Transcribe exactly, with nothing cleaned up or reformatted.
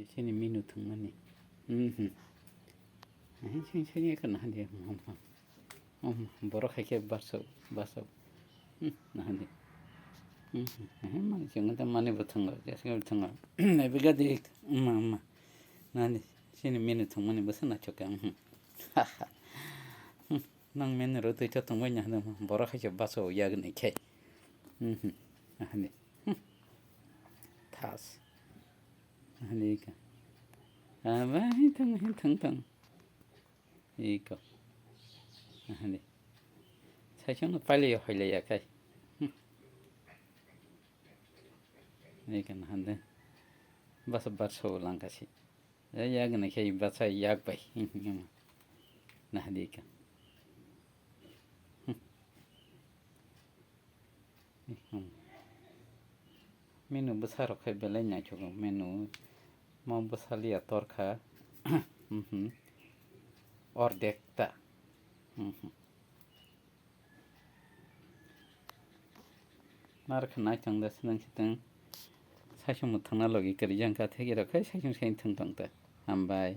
Chini menu thwngmani. Mhm. Ahe, sini, sini, ekha nahadi. Hum, hum, hum. Hum, borok hai khe basao, basao. Hmm, nahadi. Hmm, hmm, hmm, mani chwngno ta mani bo thwngo, jeswk bo thwngo. Naibe gadi, wngma, wngma. Nahadi, chini menu thwngmani bwsa naithok khe, hmm. Hmm, nang menu rw twi tho tongbai nahadi, borok hai khe basao yagni khe. Hmm, hmm, nahadi. Hmm. Thas. Nahadi khe. Aba, hi thang, hi thang thang. Iko. Ahani. Saichung no pailai hoilai ya kai. Hmm. Iko nahande. Basa barso langkasi. Ya, ya gana kai basa yak bai. Nahadi ka. Hmm. Menu bwsa rok khai belai naithogo, menu mo bwsa liya torkha. Mhm. Ordek ta. Mhm. Mar kha naithang da swnang sitang. Saichung mwthangna logi kwrwi jang kha thegi rok khai saichung sai thwng tong ta. Hambai.